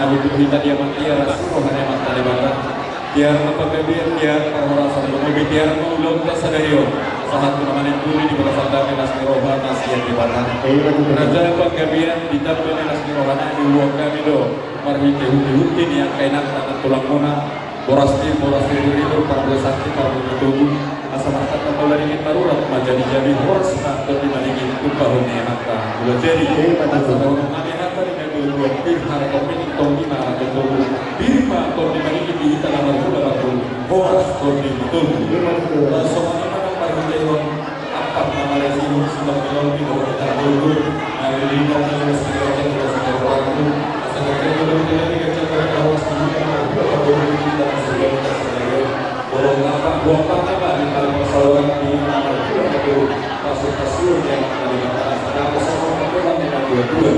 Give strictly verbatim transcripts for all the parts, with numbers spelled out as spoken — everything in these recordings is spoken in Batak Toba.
Hita di amanta, di rohana Amanta Debata. Tiar ma panggabean, tiar parhorasan, lumobi tiar ma ulaonta sadari on. Sahat tu na manang duri di bagasan dame las ni roha na sian Debata. Raja panggabean, ditamba ni las ni rohana diboan hami do marhite huti-huti ni angka inanta nang tulangmuna. Boras ni, boras ni duri, parbue santi, parbue togu. Asa martanda mauliate marurat ma jadi-jadi, horas ma tondi madingin tumpahon ni angka mula jadi. Asa dohonon nami hata ni na dua-dua, pir hara tondi, tondi ma hara togu. Pir ma tondi madingin di hita na marhula marboru, horas tondi ma togu. Laos songon i ma nang marhitehon ampat na maresi, sitongki-tongki dohot hita na dua-dua. Na di hita na dua-dua, sitongki-tongki dohot hita na dua-dua. Asa ganjang dohot hita na dua-dua, ganjang dohot hita na dua-dua. Bolon na pa, bolon na pa, di paling pasawaran di na dua-dua. Pasu-pasu di na dua-dua. Asa dapot sama pakelan di na dua-dua.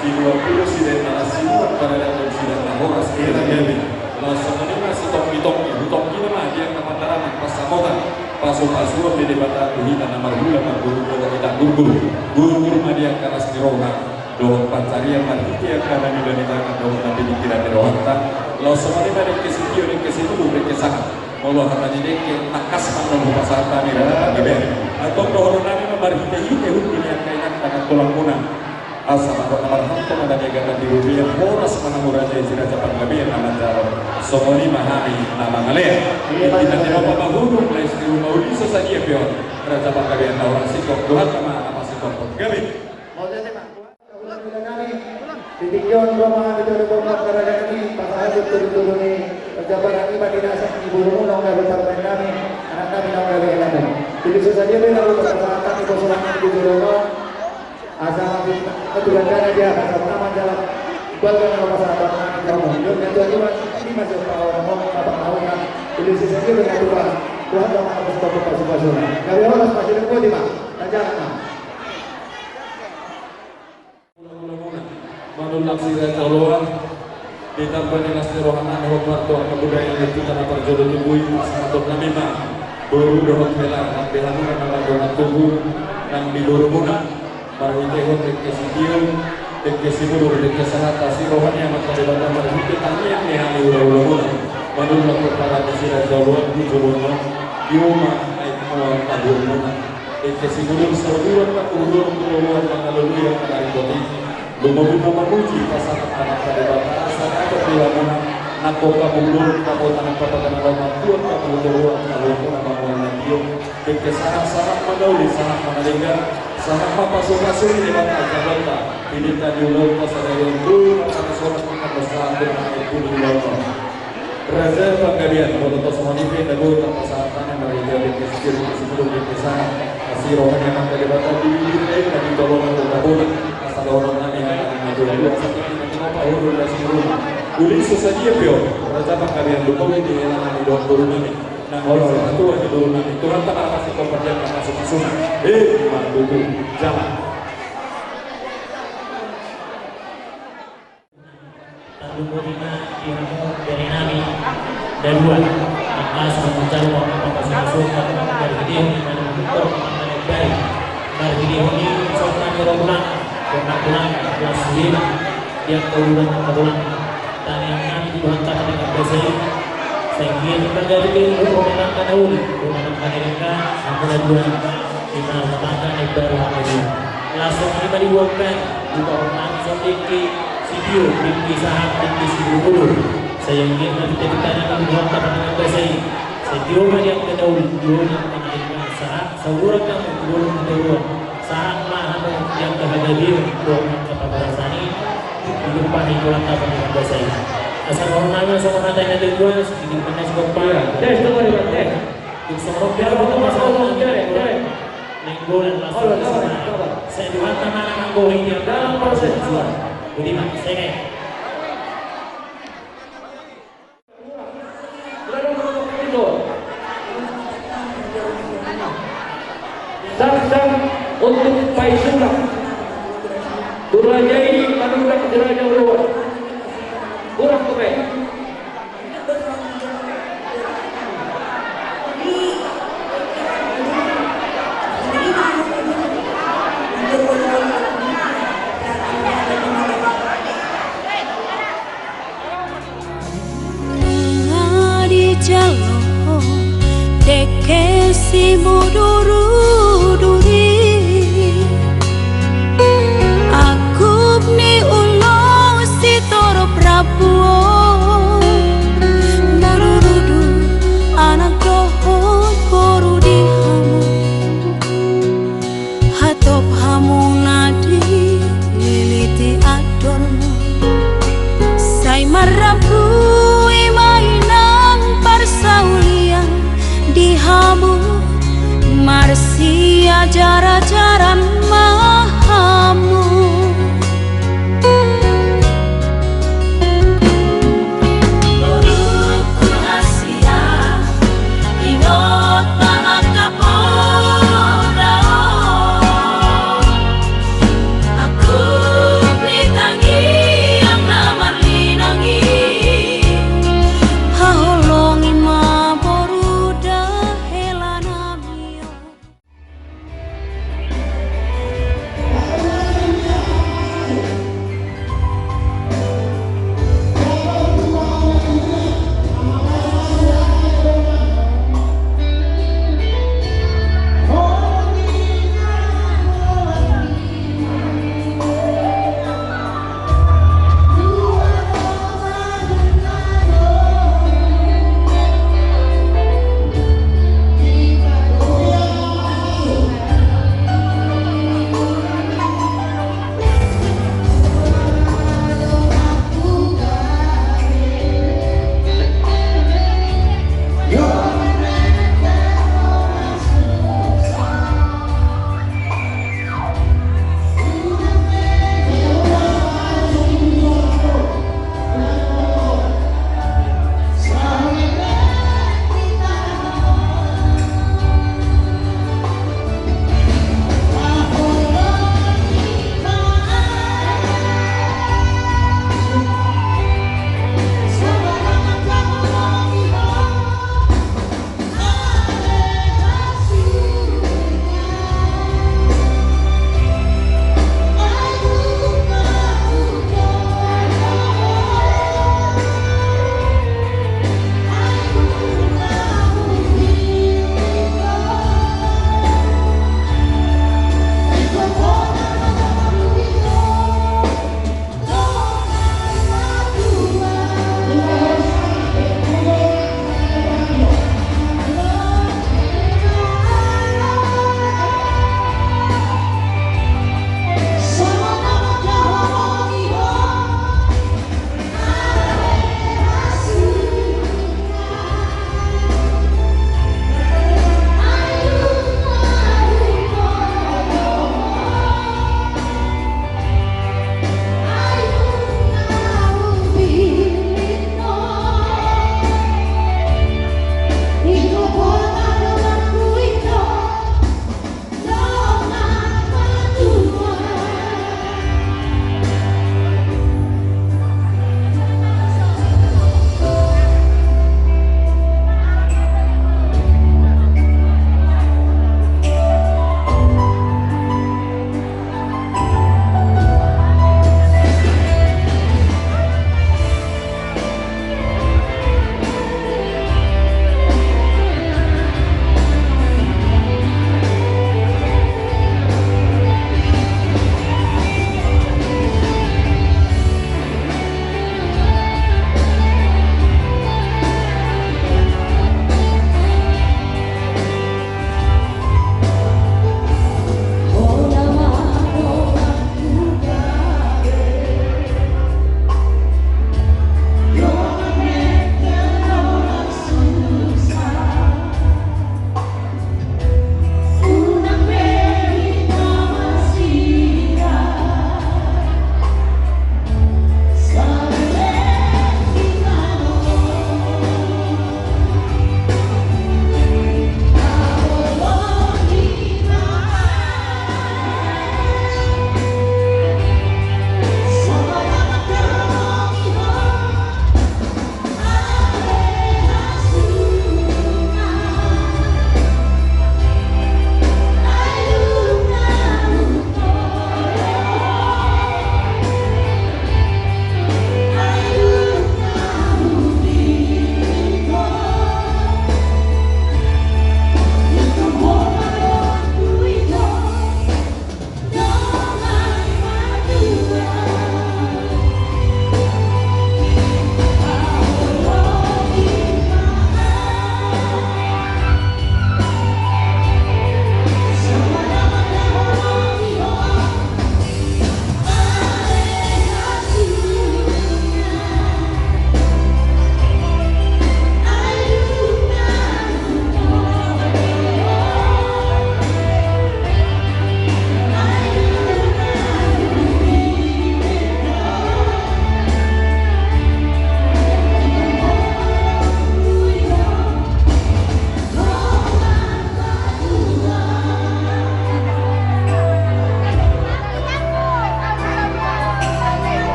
Sinuan pulu sidain na sinuan paradaton sidain na horas di na gabe. Laos songon i ma sitongki-tongki, hutongki nama di angka pandaraman, pansamotan, pasu-pasuon ni Debata tu hita na marhula marboru dohot hita gurgur. Gurgur ma di angka las ni roha dohot pansarian marhite angka na niula ni tangan dohot na piningkiran ni rohanta. Laos songon i ma dengke sitio, dengke sinuan, dengke sahat. Molo hata ni dengke, tangkas ma nang hupasahat hami ra, gabe. Antong dohonon nami ma marhite-hite huti ni angka inanta nang tulangmuna. Asa ma dohot na marhalto ma na niagatan di rupia, horas ma na murajai si raja panggabean na manjalo. Songon i ma hami na mangalean. Intinan ni roha ma hudung, laos di ruma uli so sadia pe on. Raja panggabean na hurang singkop, Tuhanta ma na pasingkophon, gabe. Di tingki on ro ma hami tu angka raja nami, pasahathon tudu-tudu ni raja panggabean i ma di nasa ni borumuna, gabe parumaen nami, anak nami na gabe helamu. Jadi so sadia pe na ro pasahat nami, boso nami di jolo on. Asa mangkin tu gandana dia, asa nama jalan. Balga na pasahat nami kamu. Jom nyantu aja mas, ini masih paon, mau apa tahu kan? Jadi so sadia pe na ro, Tuhan sama aku stop pasu-pasu. Gabe horas masih ada kode ma. Raja ma. Mula-mula muna, manulak si raja oloan, ditamba ni las ni rohana, hombar tu angka budaya ni hita na parjolo tubu i, pasahaton nami ma boru dohot hela, nang di hamuna na mardongan tubu, nang di borumuna, marhitehon dengke sitio, dengke sinuan, dengke sahat, asi roha ni Amanta Debata marhite tangiang ni hami hula-hulamuna, manulak tu parade si raja oloan tu jolo on, i ma aek mual tabuanmuna. Dengke sinuan, saluhutna pahuhuron tu roha, mangalului angka na ribot i. Lumobi ma mamuji, pasahat Amanta Debata, asa dapot di hamuna, nang boha pahuhuron, pabotan, papaganalon, mambuat pahuhuron, saluhutna ma mual na tio. Dengke sahat, sahat ma na uli, sahat ma na denggan, sahat ma pasu-pasu ni Debata jabonta, pinta ni ulaonta sadari on, tu na pasahat, na pasahat, na pasahat, na pasahat. Raja panggabean, molo tung songon i pe na boi tarpasahat hami marhite dengke sitio, dengke sinuan, dengke sahat. Asi roha ni Amanta Debata di bibir nai na di tolona tu tabona. Asa dohonon nami hata ni na dua-dua, asa tingki na tinopa hurung na sinurung. Uli so sadia pe on, raja panggabean, lumobi di hela nami dohot boru nami. Nang olo, olo. Satua di boru nami. Tuhanta ma na pasingkophon, Tuhanta ma na pasu-pasuna. Eh, ma tutu. Jala. Tarlumobi ma di hamu bere nami na dua, angka so manjalo ma pasu-pasu, marhitehon i, marhitehon i, marhitehon i, songon i ma roha, songon i ma roha, las ni roha, di angka ulaon, angka ulaon. Tangiang nami di Tuhanta Pardenggan Basa i, sai anggiat ma gabe rumah tangga na uli, rumah tangga na denggan, hamu na dua, di rumah tangga na imbaru hamu na dua. Laos songon i ma diboan hami, diboan hami songon dengke sitio, dengke sahat, dengke sinuan. Sai anggiat ma pinta-pinta nami di Tuhanta Pardenggan Basa i, sai tio ma di angka na uli, tio ma di angka na denggan, sahat, sauduran hamu di dolok ni toruan. Sahat ma hamu di angka hagabeon dohot angka parhorasan i, ditumpahi Tuhanta Pardenggan Basa i. Asa dohonon nami songon hata ni na denggan, sititi ma na sigompa. Iya, des, tunggu di des. Tung songon biar tolong, tolong, des, des. Nainggolan langsung. Halo, sabar, sabar. Sai Tuhanta ma na manggohi di angka. Dalam proses, sabar. Budi ma, senge. Saksang untuk paisulang. Tu raja i manulak di raja oloan. Kurang tu pe.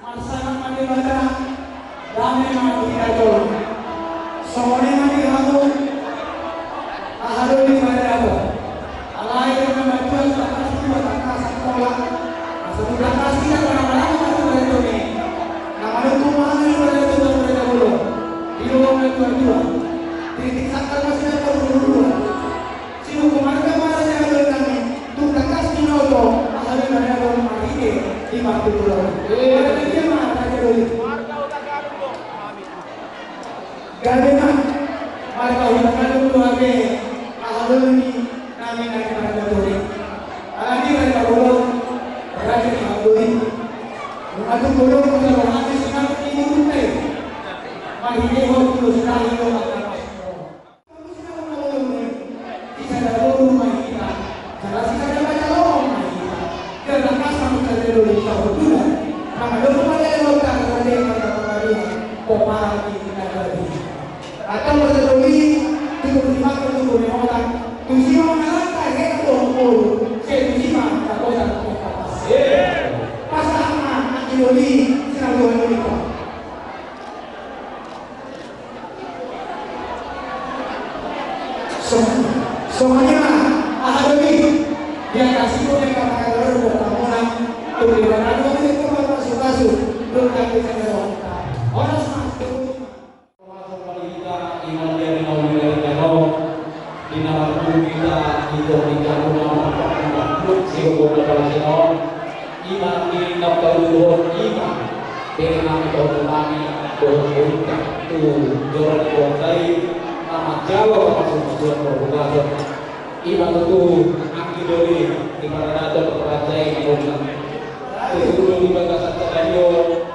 Marsanang ma Debata, dame ma di hita jolo. Songon i ma di hamu, aha do di pada apo. Alai na martua suda pasti batangkasan pola. Asa tutangkas hita panamaran ma tu pada jolo. Na manungkun ma hami pada jolo, pada jolo. Di luar na tua-tua. Kritik sakal masih ada dulu. Sibuku marga ma raja adong nami, tung tangkas binoto, aha do na adong marhite di partuturan. Marga dia ma raja adong i. Gabe ma, marga Hutagalung do hape, aha do ni nami na di marga Torik. Alani raja bolon, raja di Hutagalung. Nunga tu bolon, nunga tu bolon, nunga tu bolon, nunga tu bolon. Songon i, songon i ma, aha do i? Dia kasih pun yang kata-kata berbuat kamu nang, tuh di mana lu itu pasupasu, lu tak bisa berbuat. Orang sama, Ima di na tauluhon ima, bere nami, tohononnami, dohot boruta tu joro ni huta i, na manjalo pasupasu parhorasan. Ima tutu anggi doli di paradaton raja i, boruta. Tutu do di bagasan sadari on,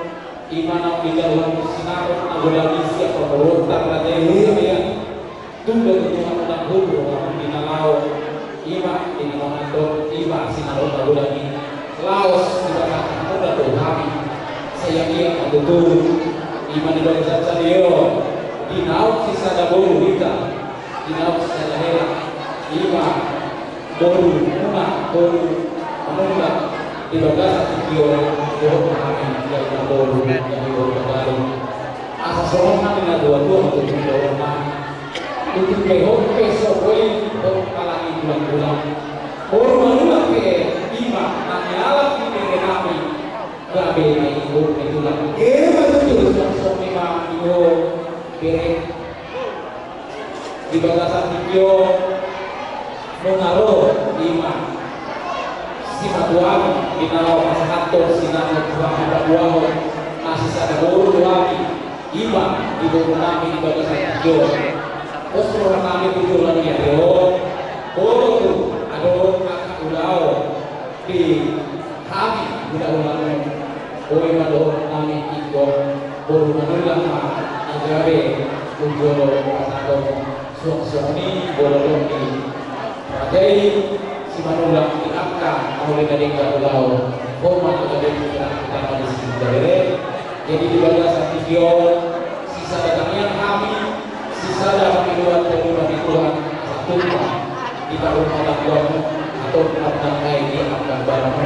ima na dijalo sinamot na godang i sian pamoruonta raja i, ia. Tung do tutu hamu na hundul, hamu di na laho, ima di na mangan dohot ima sinamot na godang i, laos dipasahat hamu ma tu hami. Sai anggiat ma tutu, ima di bagasan sadari on, dinaung sisada boru hita, dinaung sisada hela, ima boru muna, boru Manullang, di bagasan tingki on, dohot hami, gabe na boru, gabe boru na baru. Asa songon na nidok ni natuatua ma tutu, dohot hami. Tutu pe hot pe so boi, hot apalagi tulang-tulang. Boru Manullang pe ima na nialap ni bere nami, gabe na ingkon ni tulang. Ima tutu, songon i ma, ingkon bere. Di bagasan tingki on, nunga ro ima simatuam di na laho pasahathon sinamot tu hami, paboahon na sisada boru tu hami, ima di boru nami di bagasan tingki on. Pos roha nami tu joloan ni ari on, boru tu adong angka ulaon di hami hulahula on. Boi ma dohonon nami, ingkon boru Manullang ma na gabe tu jolo pasahaton suang songon i, molo adong di raja i si Manullang di angka na uli na denggan ulaon, ho ma na gabe pikiran utama ni si bere. Jadi di bagasan tingki on, sisada tangiang hami, sisada pangidoan tu Tuhan, asa tung ma di parrumah tanggam, atau rumah tangga i di angka barang.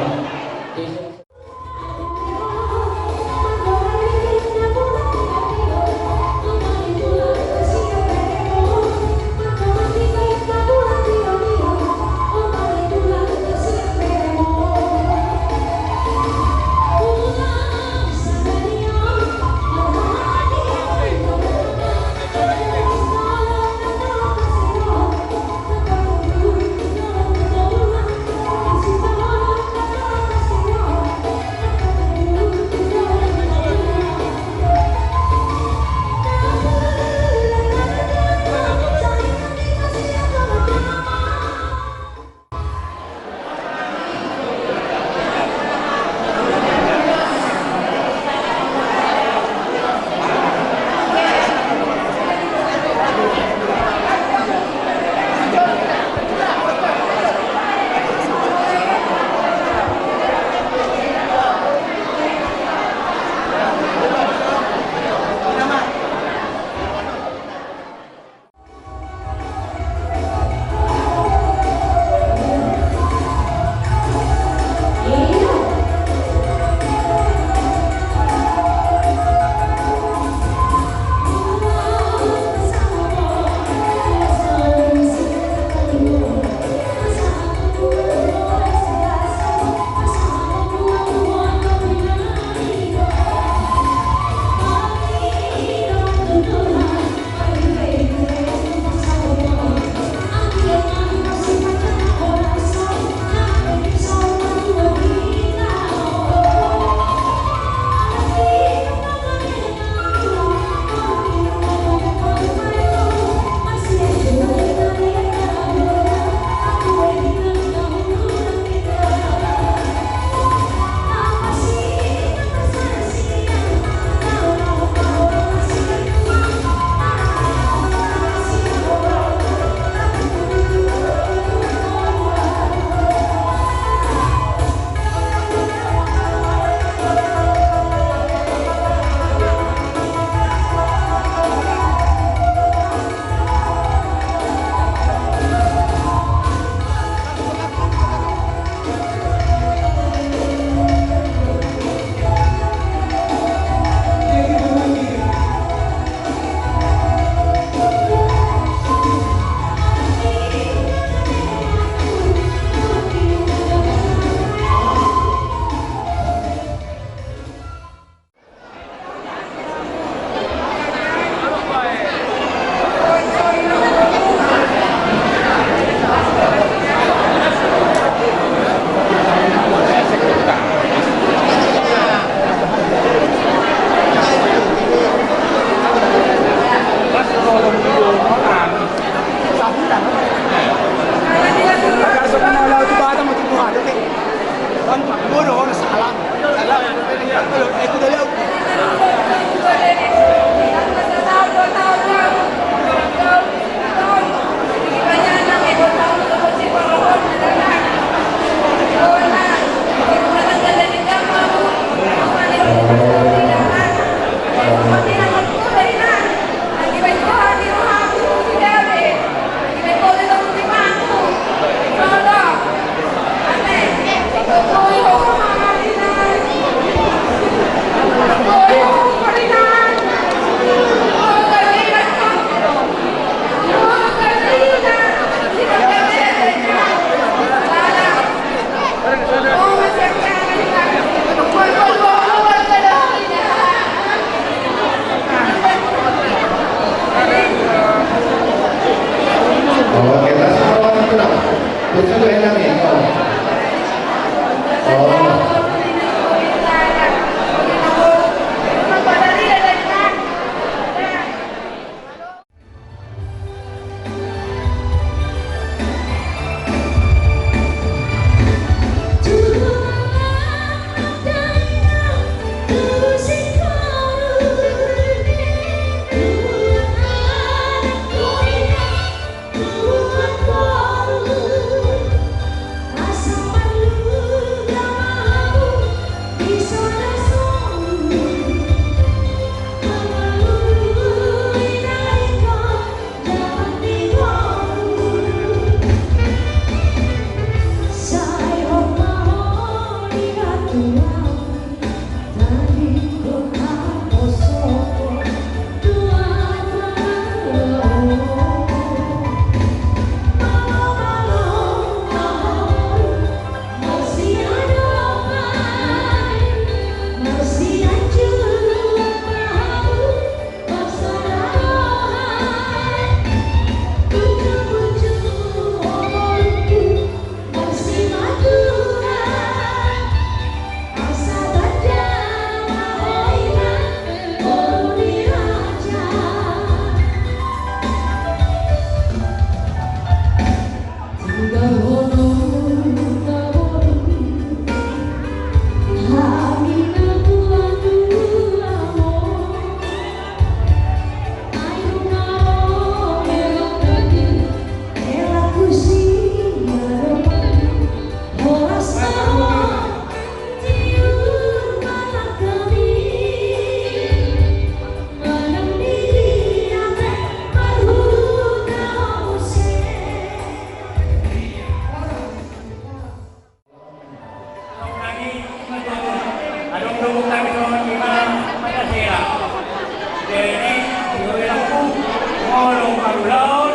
Olo, marulaon,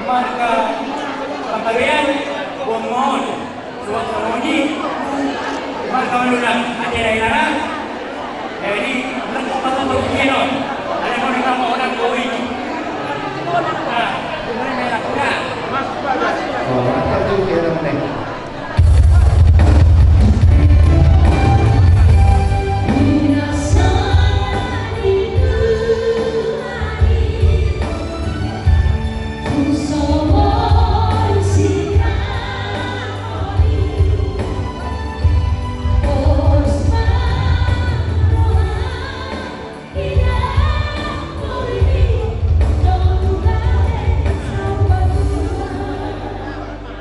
marga panggabean, boan ma on. Suat songon i, marga manulang, ate da inana. Jadi, nang kau kata berpikir on, ada mau dengar mau orang kau ini. Nah, gimana ya, nak? Oh, apa tuh dia namanya?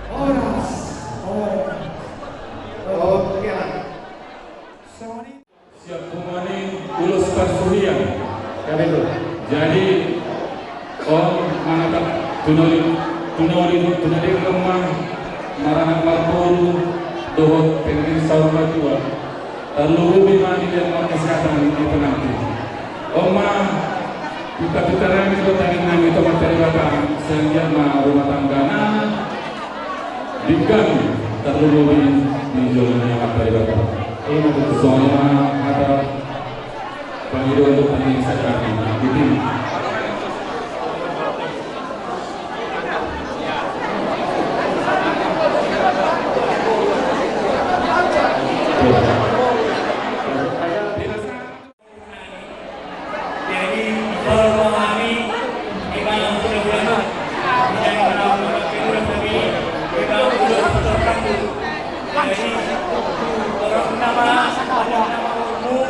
Horas, horas. Oke, lah. Siap pemani ulos parsuhian. Jadi, on manatap tunoli, tunoli, tunadek ma maranak marboru dohot pengen saur matua. Tarlumobi ma di dalam kesehatan di pengantin. On ma, kita-kita rami kota di nami tomat teribata, sehingga ma rumah tanggana. Denggan tarlumobi di jolo ni Amanta Debata. Songon i ma hata pangidoan tu pangisa kami. Jadi, jolo hami, di mana sudah biasa, di mana sudah biasa, di mana sudah biasa. Jadi, orang nama, nama umum,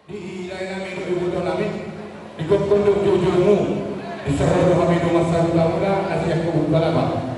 Di lae nami dohot iboto nami, di gokhon dohot joujoumu, disorot do hami dongan sahutamuna na sian Hubung Palapa.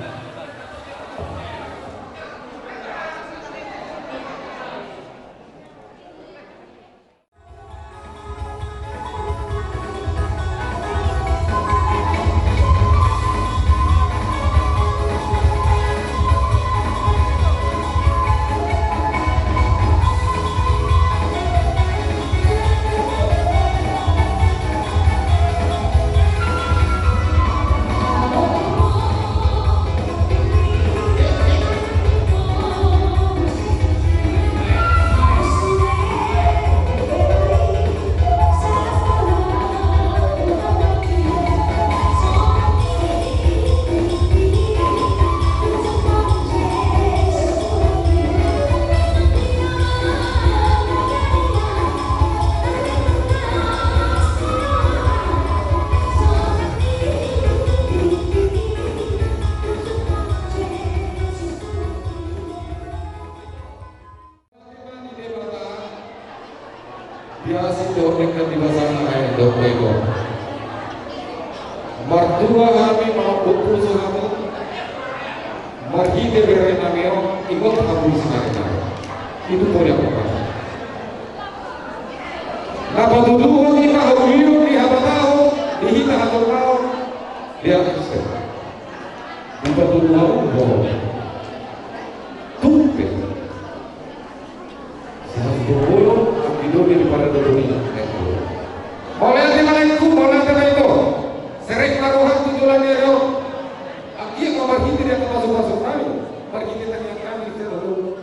Biasa dohot denggan di basana, ai dohot denggan. Martua hami, mangompu pusu hami. Marhite bere nami on, ingot hamu di sana. Itu poin yang pertama. Na patuduhon i ma haulion di habatahon, di hita hatongaon, di atas. Di patuduhon, oh. Tumpe. Sian Boboyo, anggi do di pada dodoli. Mauliate ma laengku, mauliate ma ito. Serep ma rohangku joloan ni ari on. Anggiat ma marhite di angka pasupasu nami, marhite tangiang nami di sada dodoli.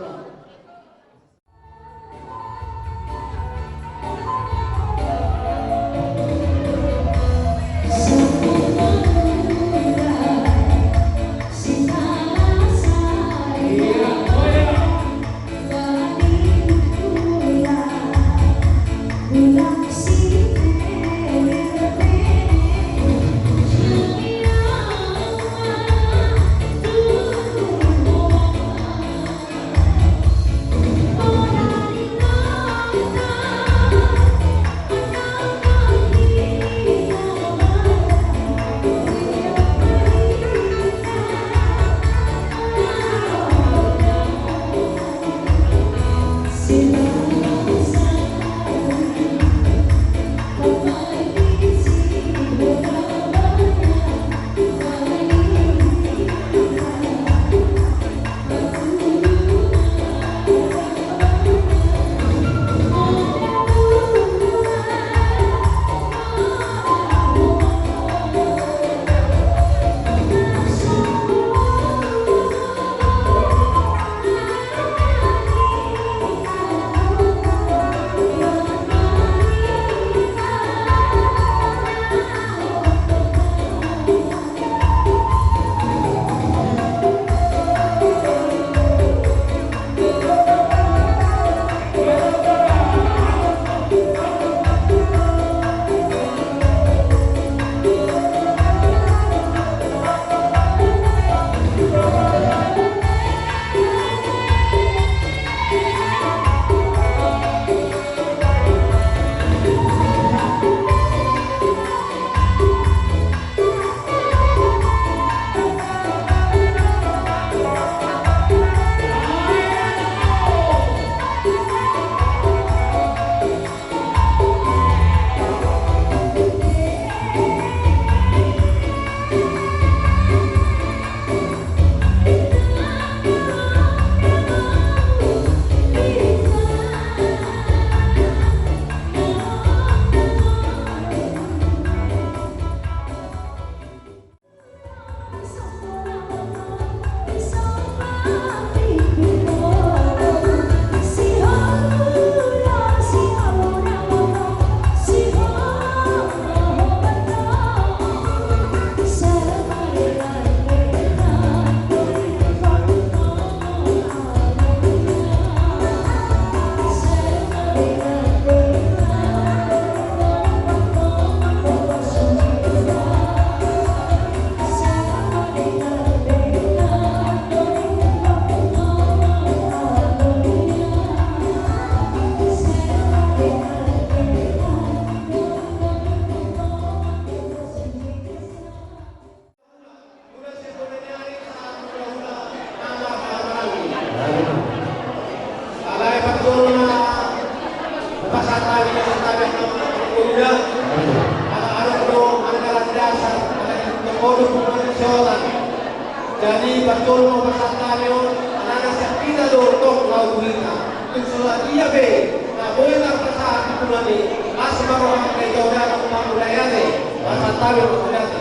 Patolu ma pasahat nami on, alana sian hita do tong laho tu hita. Tung so sadia pe na boi tarpasahat di bulan i, las ma roham na ito dano mamulai ate. Pasahat nami on mangudati.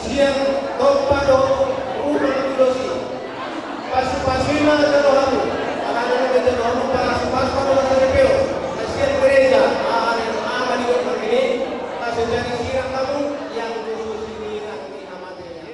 Sian dompak dohot ruhut na tudosi. Pasupasu i ma jalo hamu. Alana na jalo hamu pasupasu hamu na saripeon. Na sian gereja. Aha ni, aha ni, aha ni, na so jadi sirang hamu. Yang khusus ini nanti amatnya.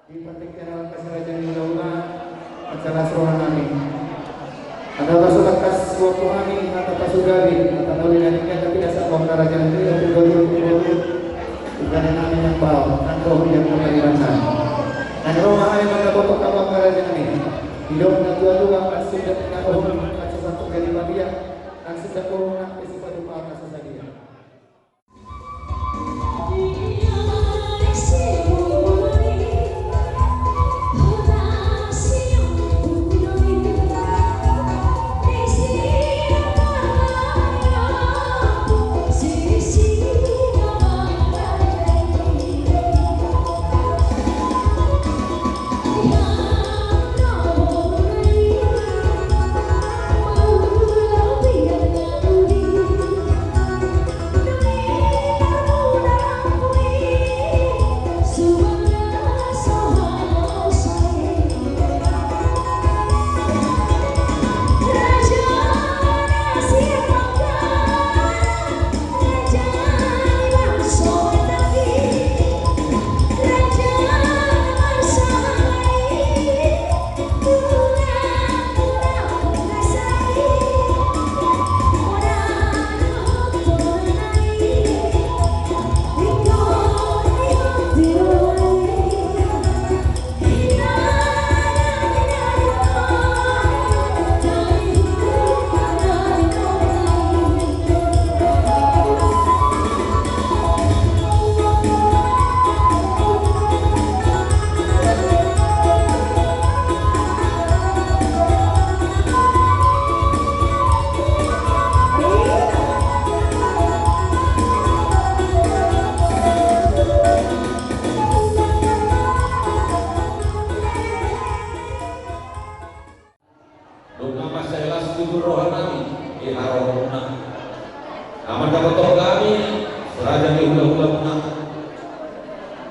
Di partingkian alam kasiraja ni ulaula, manjalas roha nami. Andorang so tangkas huampu hami hata pasugari, hata mauliate, tapi dasar roha na raja ni ulaula, ulaula, ulaula. Ulaula nami nang bao, nang bao, dia kata iran nami. Nang roha nami mangkaboto hamu angka raja nami. Didok na tuatua, nang sindak na uhum, nang so satu kali mabiar, nang sindak uhum, nang pe sipadupa na so sadia.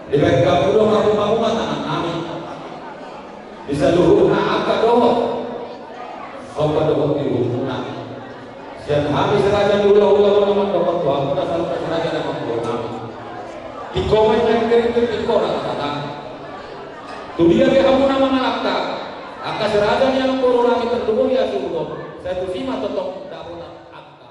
Dibaen hamu do marhumahuma tangan nami di saluhutna angka dohot somba dohot di luhutmuna. Sian hami si raja ni hulahula, na mandok tu hamuna saluhutna si raja na manggohi nami. Tingko ma i, tingko na tangkas. Tu dia pe hamuna mangalangka, angka si raja ni amangboru nami, tarlumobi hasuhuton, sai tusi ma tongtong dapotan angka.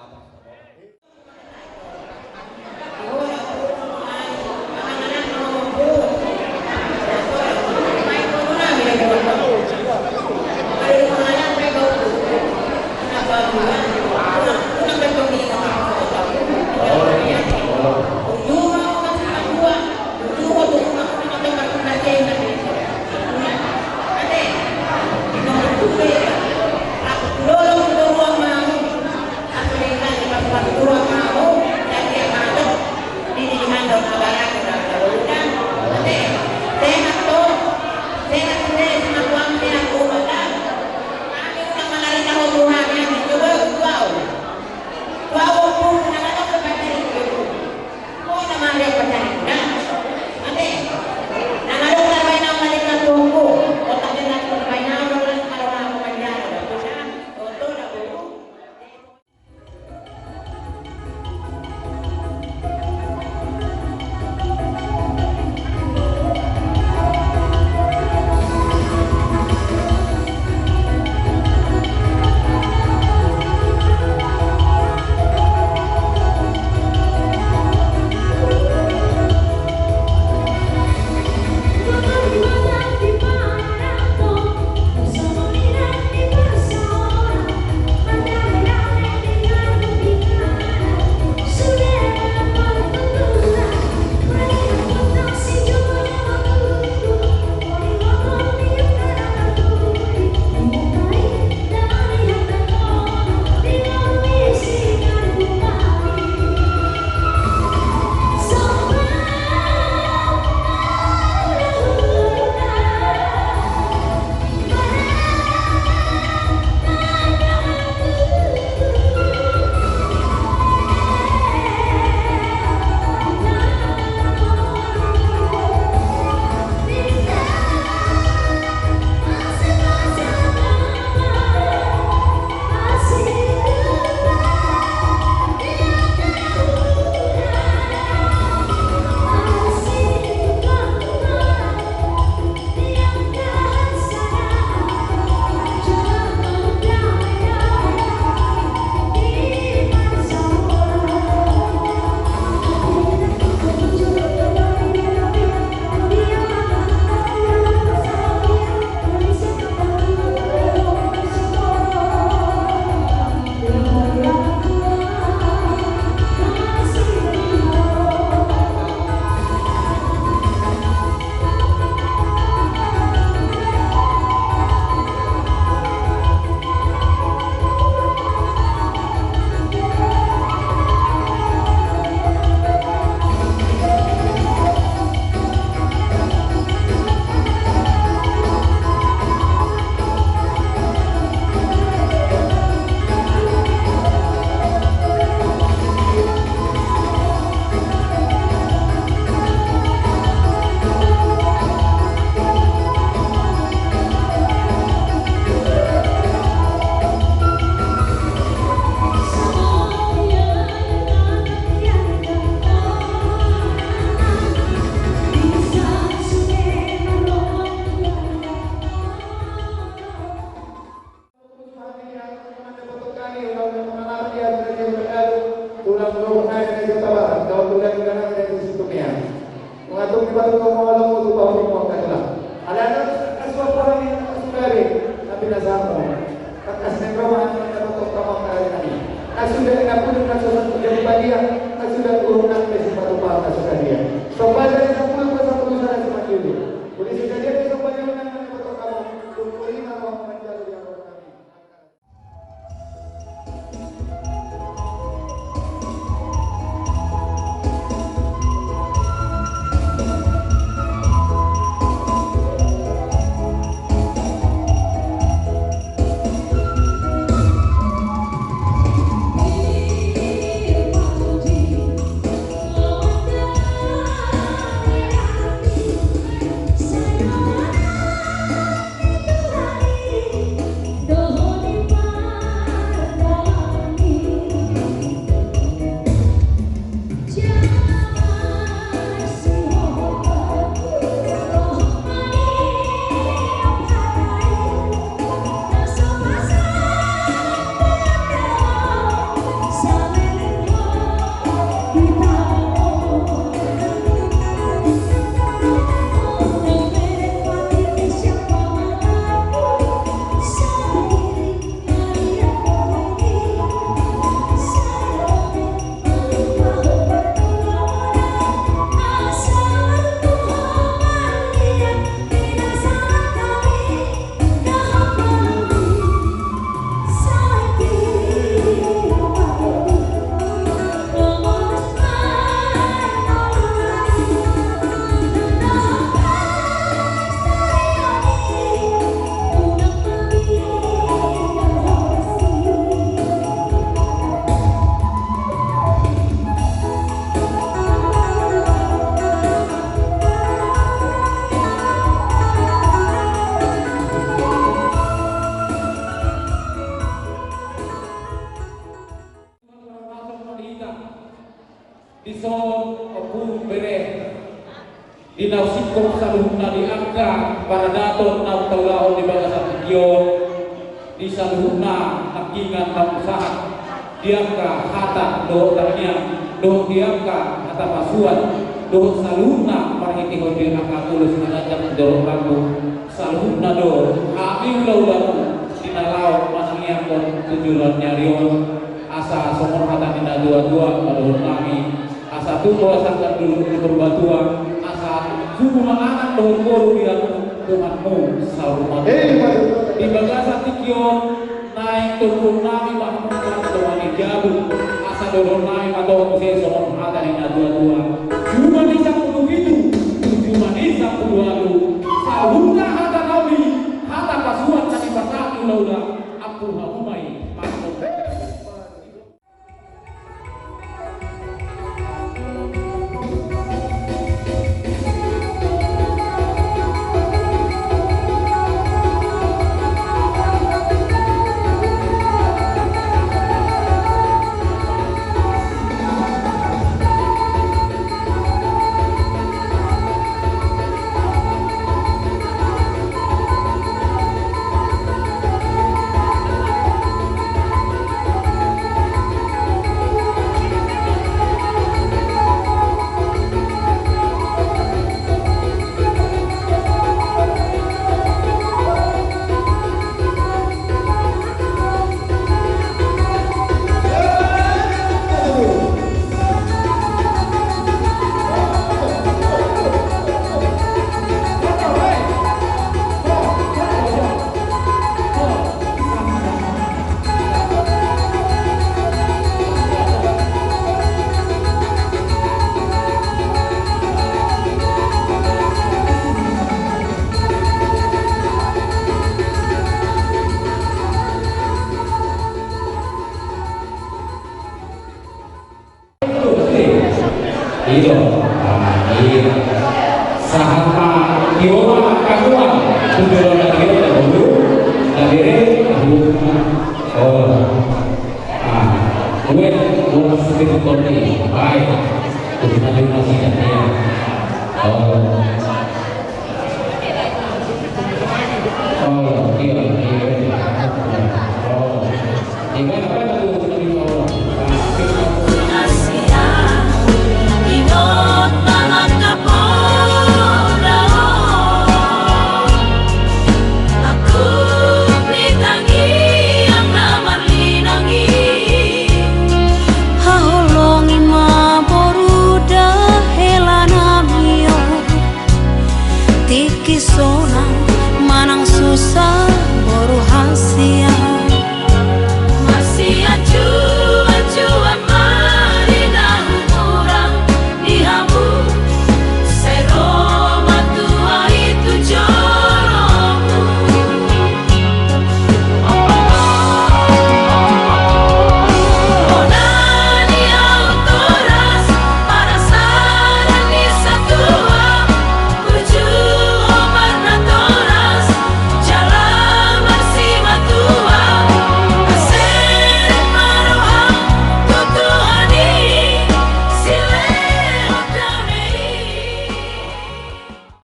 Tulang dohot nai na di Jawa Barat, dohot tulang di Ganang dan di Situmean. Mangatur di batu kau mau lamu tu bau di muang katulang. Alana na suap hami na sudah be, tapi na samo. Tangkas ni roha na dapoton hamu angka raja nami. Na sudah na pudun na sudah jadi badia, na sudah urung nang be sipatu paham na sudah dia. Sobat dari sepuluh ke sepuluh sana semua juli. Polisi jadi ada sobat yang nang na dapoton hamu. Kumpul lima roha manjalo di angkot nami. Di na husingkop saluhutna di angka paradaton na hutaulahon di bagasan tingki on, di saluhutna nangkiningan na hupasahat di angka hata dohot tangiang, dohot di angka hata pasuan, dohot saluhutna marhitehon di angka ulos na ganjang didok rambu, saluhutna do hami hulahula di na laho manangiangkon tu joloan ni ari on, asa songon hata ni na tuatua ma dohonon nami, asa tung roha sanggar dulu di Purbatua, asa sugu ma anak dohot boru di hami Tuhanmu saur matua. Di bagasan tingki on, naeng tongtong nami ma hamu mandohani jabu, asa dohonon nami ma tong muse songon hata ni na tuatua. Juma ni sampulu pitu, tu juma ni sampulu ualu, saluhutna hata nami, hata pasuan na dipasahat ni hulahula, ampu hamu ma i mandohani jabu. Ido. Ah, iya. Sahat ma tio ma kakuan. Tujuan na tio na bulu. Na bere. Oh. Ah. Gue. Gue masuk di kota ini. Baik. Tujuan na tio masih ada ya. Oh. Haholongi ma boru da hela nami on. Tingki sonang manang susa